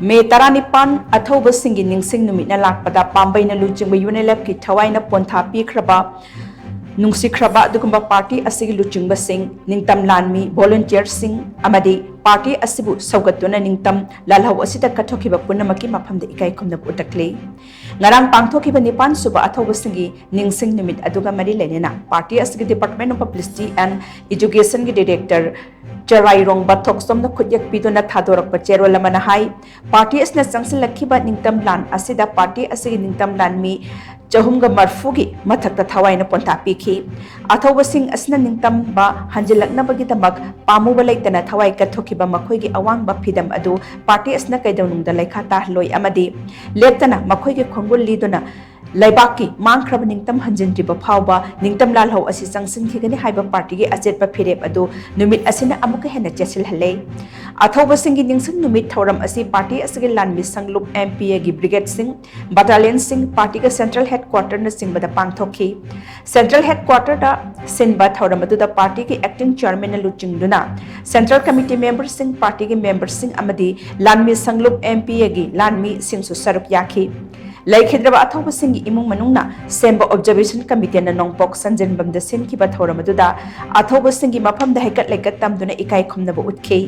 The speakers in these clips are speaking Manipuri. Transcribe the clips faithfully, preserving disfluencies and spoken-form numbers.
ꯃꯦ ꯇꯔꯥꯅꯤꯄꯥꯟ ꯑꯊꯧꯕꯁꯤꯡꯒꯤ ꯅꯤꯡꯁꯤꯡ ꯅꯨꯃꯤꯠꯅ ꯂꯥꯛꯄꯗ ꯄꯥꯝꯕꯩꯅ ꯂꯨꯆꯤꯡꯕ UNLF ꯀꯤ ꯊꯋꯥꯏꯅ ꯄꯣꯟꯊꯥ ꯄꯤꯈ꯭ꯔꯕ ꯅꯨꯡꯁꯤꯈ꯭ꯔꯕ ꯑꯗꯨꯒꯨꯝꯕ ꯄꯥꯔꯇꯤ ꯑꯁꯤꯒꯤ ꯂꯨꯆꯤꯡꯕꯁꯤꯡ ꯅꯤꯡꯇꯝ ꯂꯥꯟꯃꯤ ꯚꯣꯂꯨꯟꯇꯤꯌꯔꯁꯤꯡ ꯑꯃꯗꯤ ꯄꯥꯔꯇꯤ ꯑꯁꯤꯕꯨ ꯁꯧꯒꯠꯇꯨꯅ ꯅꯤꯡꯇꯝ ꯂꯥꯜꯍꯧ ꯑꯁꯤꯗ ꯀꯠꯊꯣꯛꯈꯤꯕ ꯄꯨꯝꯅꯃꯛꯀꯤ ꯃꯐꯝꯗ ꯏꯀꯥꯏ ꯈꯨꯝꯅꯕ ꯎꯠꯂꯛꯂꯤ꯫ ꯉꯔꯥꯡ ꯄꯥꯡꯊꯣꯛꯈꯤꯕ ꯅꯤꯄꯥꯟ ꯁꯨꯕ ꯑꯊꯧꯕꯁꯤꯡꯒꯤ ꯅꯤꯡꯁꯤꯡ ꯅꯨꯃꯤꯠ ꯑꯗꯨꯒ ꯃꯔꯤ ꯂꯩꯅꯅ ꯄꯥꯔꯇꯤ ꯑꯁꯤꯒꯤ Department of Publicity and Education ꯒꯤ Director ꯆꯔꯥꯏꯔꯣꯡꯕ ꯊꯣꯛꯆꯣꯝꯅ ꯈꯨꯠꯌꯦꯛ ꯄꯤꯗꯨꯅ ꯊꯥꯗꯣꯔꯛꯄ ꯆꯦꯔꯣꯜ ꯑꯃꯅ ꯍꯥꯏ, ꯄꯥꯔꯇꯤ ꯑꯁꯤꯅ ꯆꯪꯁꯤꯜꯂꯛꯈꯤꯕ ꯅꯤꯡꯇꯝ ꯂꯥꯟ ꯑꯁꯤꯗ ꯄꯥꯔꯇꯤ ꯑꯁꯤꯒꯤ ꯅꯤꯡꯇꯝ ꯂꯥꯟꯃꯤ ꯆꯍꯨꯝꯒ ꯃꯔꯐꯨꯒꯤ ꯃꯊꯛꯇ ꯊꯋꯥꯏꯅ ꯄꯣꯟꯊꯥ ꯄꯤꯈꯤ꯫ ꯑꯊꯧꯕꯁꯤꯡ ꯑꯁꯤꯅ ꯅꯤꯡꯇꯝꯕ ꯍꯟꯖꯤꯜꯂꯛꯅꯕꯒꯤꯗꯃꯛ ꯄꯥꯝꯃꯨꯕ ꯂꯩꯇꯅ ꯊꯋꯥꯏ ꯀꯠꯊꯣꯛꯈꯤꯕ ꯃꯈꯣꯏꯒꯤ ꯑꯋꯥꯡꯕ ꯐꯤꯗꯝ ꯑꯗꯨ ꯄꯥꯔꯇꯤ ꯑꯁꯤꯅ ꯀꯩꯗꯧꯅꯨꯡꯗ ꯂꯩꯈꯥ ꯇꯥꯍꯜꯂꯣꯏ ꯑꯃꯗꯤ ꯂꯦꯞꯇꯅ ꯃꯈꯣꯏꯒꯤ ꯈꯣꯡꯒꯨꯜ ꯂꯤꯗꯨꯅ ꯂꯩꯕꯥꯛꯀꯤ ꯃꯥꯡꯈ꯭ꯔꯕ ꯅꯤꯡꯇꯝ ꯍꯟꯖꯤꯟꯗ꯭ꯔꯤꯕ ꯐꯥꯎꯕ ꯅꯤꯡꯇꯝ ꯂꯥꯜꯍꯧ ꯑꯁꯤ ꯆꯪꯁꯤꯟꯈꯤꯒꯅꯤ ꯍꯥꯏꯕ ꯄꯥꯔꯇꯤꯒꯤ ꯑꯆꯦꯠꯄ ꯐꯤꯔꯦꯞ ꯑꯗꯨ ꯅꯨꯃꯤꯠ ꯑꯁꯤꯅ ꯑꯃꯨꯛꯀ ꯍꯦꯟꯅ ꯆꯦꯠꯁꯤꯜꯍꯜꯂꯦ꯫ ꯑꯊꯧꯕꯁꯤꯡꯒꯤ ꯅꯤꯡꯁꯤꯡ ꯅꯨꯃꯤꯠ ꯊꯧꯔꯝ ꯑꯁꯤ ꯄꯥꯔꯇꯤ ꯑꯁꯤꯒꯤ ꯂꯥꯟꯃꯤ ꯁꯪꯂꯨꯞ MPA ꯒꯤ ꯕ꯭ꯔꯤꯒꯦꯗꯁꯤꯡ, ꯕꯠꯇꯥꯂꯤꯌꯟꯁꯤꯡ, ꯄꯥꯔꯇꯤꯒꯤ Central Headquarter ꯅꯆꯤꯡꯕꯗ ꯄꯥꯡꯊꯣꯛꯈꯤ꯫ Central Headquarter ꯗ ꯁꯤꯟꯕ ꯊꯧꯔꯝ ꯑꯗꯨꯗ ꯄꯥꯔꯇꯤꯒꯤ Acting Chairman ꯅ ꯂꯨꯆꯤꯡꯗꯨꯅ Central Committee member ꯁꯤꯡ, ꯄꯥꯔꯇꯤꯒꯤ member ꯁꯤꯡ ꯑꯃꯗꯤ ꯂꯥꯟꯃꯤ ꯁꯪꯂꯨꯞ MPA ꯒꯤ ꯂꯥꯟꯃꯤꯁꯤꯡꯁꯨ ꯁꯔꯨꯛ ꯌꯥꯈꯤ꯫ ꯂꯩꯈꯤꯗ꯭ꯔꯕ ꯑꯊꯧꯕꯁꯤꯡꯒꯤ ꯏꯃꯨꯡ ꯃꯅꯨꯡꯅ ꯁꯦꯝꯕ Observation Committee ꯅ ꯅꯣꯡꯄꯣꯛ ꯁꯟꯖꯦꯟꯕꯝꯗ ꯁꯤꯟꯈꯤꯕ ꯊꯧꯔꯝ ꯑꯗꯨꯗ ꯑꯊꯧꯕꯁꯤꯡꯒꯤ ꯃꯐꯝꯗ ꯍꯩꯀꯠ ꯂꯩꯀꯠ ꯇꯝꯗꯨꯅ ꯏꯀꯥꯏ ꯈꯨꯝꯅꯕ ꯎꯠꯈꯤ꯫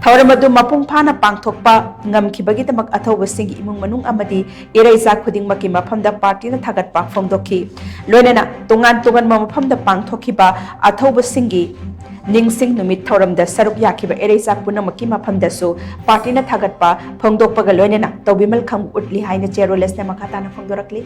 ꯊꯧꯔꯝ ꯑꯗꯨ ꯃꯄꯨꯡ ꯐꯥꯅ ꯄꯥꯡꯊꯣꯛꯄ ꯉꯝꯈꯤꯕꯒꯤꯗꯃꯛ ꯑꯊꯧꯕꯁꯤꯡꯒꯤ ꯏꯃꯨꯡ ꯃꯅꯨꯡ ꯑꯃꯗꯤ ꯏꯔꯩꯆꯥ ꯈꯨꯗꯤꯡꯃꯛꯀꯤ ꯃꯐꯝꯗ ꯄꯥꯔꯇꯤꯅ ꯊꯥꯒꯠꯄ ꯐꯣꯡꯗꯣꯛꯈꯤ꯫ ꯂꯣꯏꯅꯅ ꯇꯣꯉꯥꯟ ꯇꯣꯉꯥꯟꯕ ꯃꯐꯝꯗ ꯄꯥꯡꯊꯣꯛꯈꯤꯕ ꯑꯊꯧꯕꯁꯤꯡꯒꯤ ꯅꯤꯡꯁꯤꯡ ꯅꯨꯃꯤꯠ ꯊꯧꯔꯝꯗ ꯁꯔꯨꯛ ꯌꯥꯈꯤꯕ ꯏꯔꯩꯆꯥ ꯄꯨꯝꯅꯃꯛꯀꯤ ꯃꯐꯝꯗꯁꯨ ꯄꯥꯔꯇꯤꯅ ꯊꯥꯒꯠꯄ ꯐꯣꯡꯗꯣꯛꯄꯒ ꯂꯣꯏꯅꯅ ꯇꯧꯕꯤꯃꯜ ꯈꯪꯕ ꯎꯠꯂꯤ ꯍꯥꯏꯅ ꯆꯦꯔꯣꯜ ꯑꯁꯤꯅ ꯃꯈꯥ ꯇꯥꯅ ꯐꯣꯡꯗꯣꯔꯛꯂꯤ꯫